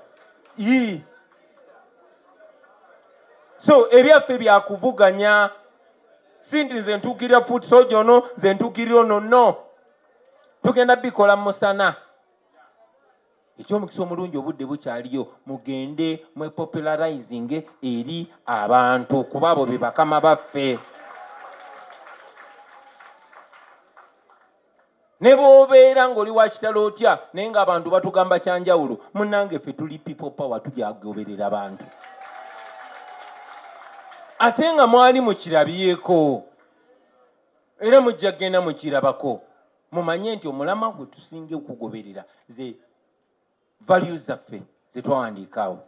ii. So ebyaffe byakuvuganya, si nti nze ntuukirira foot soldier ono, nze ntuukirira ono. No, tugenda bikola mu musana. Ekyomukisa omulungi obudde bukyaliyo, mugende mwe popularizing eri abantu, kuba abo be bakama baffe. Ne bw'obeera ng'oli wa kitalo otya, naye ng'abantu batugamba kyanjawulo, munnange ffe tuli people power, tujagoberera bantu. Ate nga mwali mukirabyeko, era mujja kugenda mukirabako, mumanye nti omulamwa gwe tusinga okugoberera ze values zaffe ze twawandiikaawo.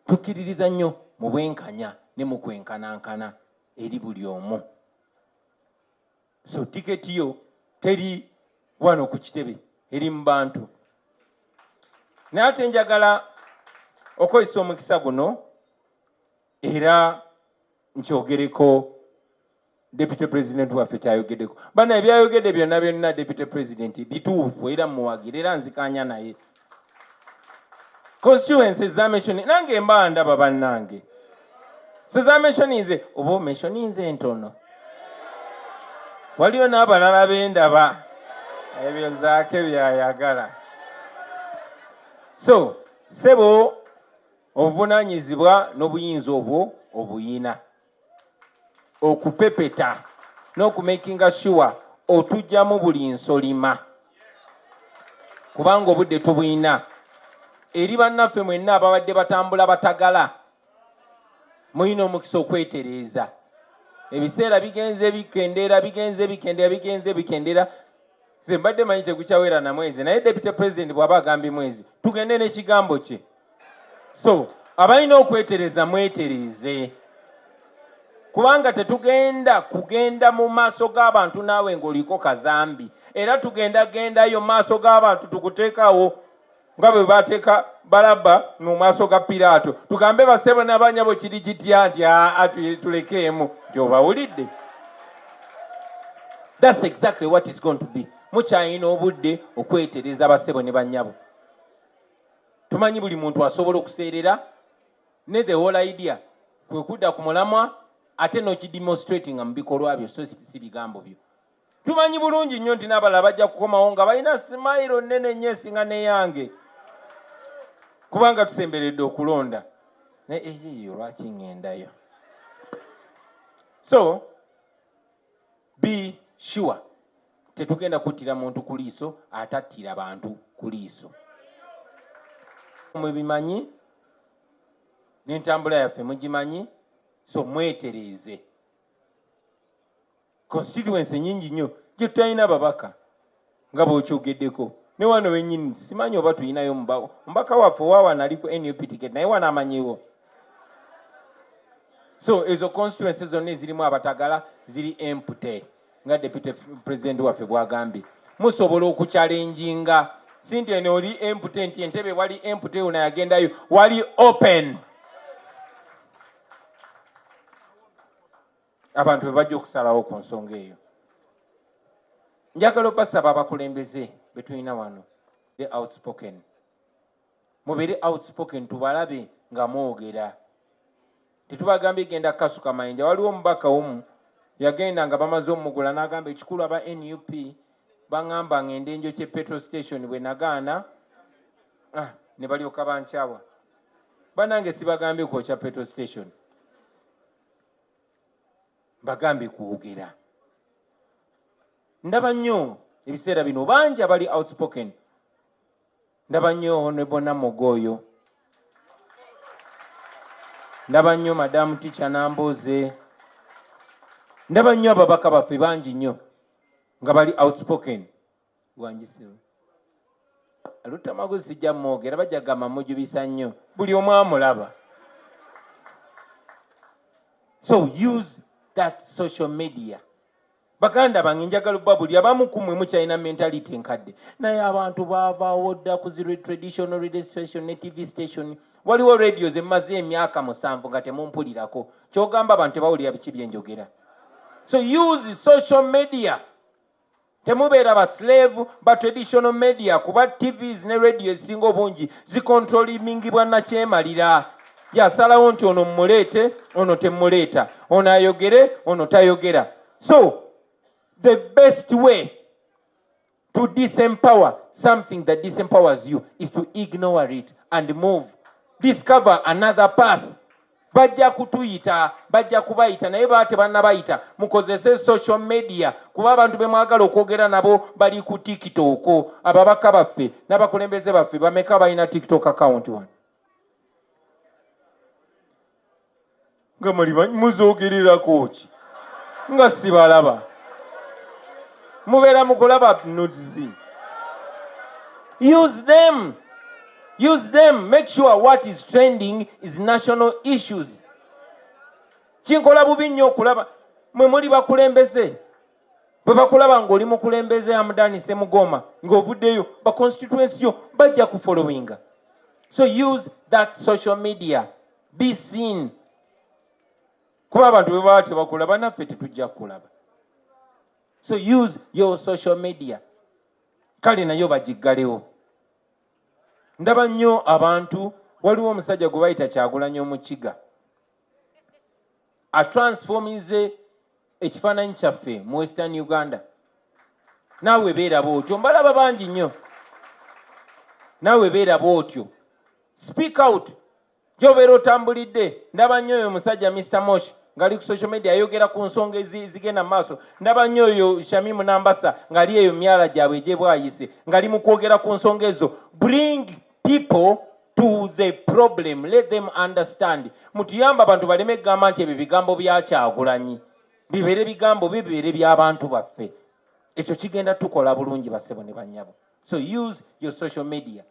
Tukkiririza nnyo mu bwenkanya ne mu kwenkanankana eri buli omu. So tiketi yo teri wano ku kitebe, eri mu bantu. Naye ate njagala okozesa omukisa guno era nkyogereko Deputy President waffe kyayogeddeko. Bana ebyayogedde byonna byonna Deputy President bituufu, era muwagira, era nzikanya naye. Constituency zamentioni nange mba ndaba bannange. So zamentioni oba omentioni entono. Waliyo n'abalala bendaba ebyo zaake byayagala. So sebo obuvunaanyizibwa n'obuyinza obwo obuyina okupepeta n'okumakinga sure otujjamu buli nsolima, kubanga obudde tubuyina. Eri bannaffe mwenna ababadde batambula batagala, mulina omukisa okwetereeza. Ebiseera bigenze bikendera, bigenze bikendera, bigenze bikendera. Nze mbadde manyi tegukyawera na mwezi, naye Deputy President bw'aba agambye mwezi, tugende n'ekigambo kye. So abalina okwetereza mwetereeze, kubanga tetugenda kugenda mu maaso g'abantu naawe ng'oliko kazambi. Era tugenda gendayo mu maaso g'abantu tukuteekawo nga bwe bateeka Balaba mu maaso ga Piraato, tugambe basebo n'abanyabo kiri kitya nti aa tulekeemu nti obawulidde. That's exactly what it's going to be. Mukyalina obudde okwetereza basebo ne bannyabo. Tumanyi buli muntu asobola okuseerera, ne the whole idea kwe kudda ku mulamwa ate n'okidemonstratinga mu bikolwa byo, so si bigambo byo. Tumanyi bulungi nnyo nti n'abalala bajja kukomawo nga balina simayiro nnene nnyo esinga n'eyange, kubanga tusemberedde okulonda. Naye eyo lwaki ŋŋendayo? So be sure tetugenda kuttira muntu ku liiso atattira bantu ku liiso. Mwe bimanyi n'entambula yaffe mugimanyi, so mwetereeze. Constituency nyingi nnyo gye tutalina babaka nga bw'okyogeddeko. Ne wano wennyini simanyi oba tulinayo omubaka waffe owa wano ali ku NUP ticket, naye wano amanyiwo. So ezo constituency zonna ezirimu abatagala ziri empty, nga Deputy President waffe bw'agambye. Musobola okuchallenginga, si nti eno oli empty, nti entebe wali empty, ono yagendayo, wali open. Abantu bwe bajja okusalawo ku nsonga eyo. Njagala obasaba abakulembeze be tulina wano be outspoken, mubeere outspoken, tubalabe nga mwogera. Tetubagambye genda kukasuka mayinja. Waliwo omubaka omu yagenda nga bamaze omugula n'agamba ekikulu aba NUP baŋŋamba ngende njokye petrol station, bwe nagaana ne balyoka bankyawa. Bannange sibagambye kwokya petrol station, mbagambye kwogera. Ndaba nnyo ebiseera bino bangi abali outspoken. Ndaba nnyo Honorable Namogo oyo, ndaba nnyo Madamu Teacher Namboze, ndaba nnyo ababaka baffe bangi nnyo nga bali outspoken. Wanjisiwe Lutamaguzi sijja mwogera, bajja gamba mujubisa nnyo, buli omu amulaba. So use that social media. Baganda bange, njagala obba buli abamu ku mmwe mukyalina mentality enkadde, naye abantu baavaawo dda ku zi traditional radio station ne TV station. Waliwo radio zemmaze emyaka 7 nga temumpulirako, kyogamba abantu tebawulira biki byenjogera. So use social media, temubeera ba slave ba traditional media, kuba TVs ne radio ezisinga obungi zicontrolingibwa nakyemalira. Yasalawo nti ono mmuleete, ono temmuleeta, ono ayogere, ono tayogera. So the best way to disempower something that disempowers you is to ignore it and move. Discover another path. Bajja kutuyita, bajja kubayita, naye baba tebannabayita. Mukozese social media, kuba abantu be mwagala okwogera nabo bali ku TikTok. Ababaka baffe n'abakulembeze baffe bameka balina TikTok account wano? Nga muli muzoogererako ki? Nga sibalaba. Mubeera mukulaba nudes. Use them. Use them. Make sure what is trending is national issues. Kinkola bubi nnyo okulaba mwe muli bakulembeze. Bwe bakulaba ng'oli mukulembeze Hamdan Ssemugoma ng'ovuddeyo, ba constituency yo bajja kufollowinga. So use that social media. Be seen. Kuba abantu bwe baba tebakulaba naffe tetujja kukulaba. So use your social media. Kale nayo bagiggalewo. Ndaba nnyo abantu, waliwo omusajja gwe bayita Kyagulanyi Omukiga. Atransformize ekifaananyi kyaffe mu Western Uganda. Naawe beera bw'otyo, mbalaba bangi nnyo. Naawe beera bw'otyo. Speak out. Gy'obeera otambulidde, ndaba nnyo oyo omusajja Mr. Mosh ng'ali ku social media ayogera ku nsonga ezigenda mu maaso. Ndaba nnyo oyo Shamimu Nambasa ng'ali eyo myala gyabwe egy'ebwayise ng'ali mu kwogera ku nsonga ezo. Bring people to the problem, let them understand. Mutuyambe abantu baleme kugamba nti ebyo bigambo bya Kyagulanyi, bibeere bigambo bibeere by'abantu baffe. Ekyo kigenda tukola bulungi bassebo ne bannyabo. So use your social media.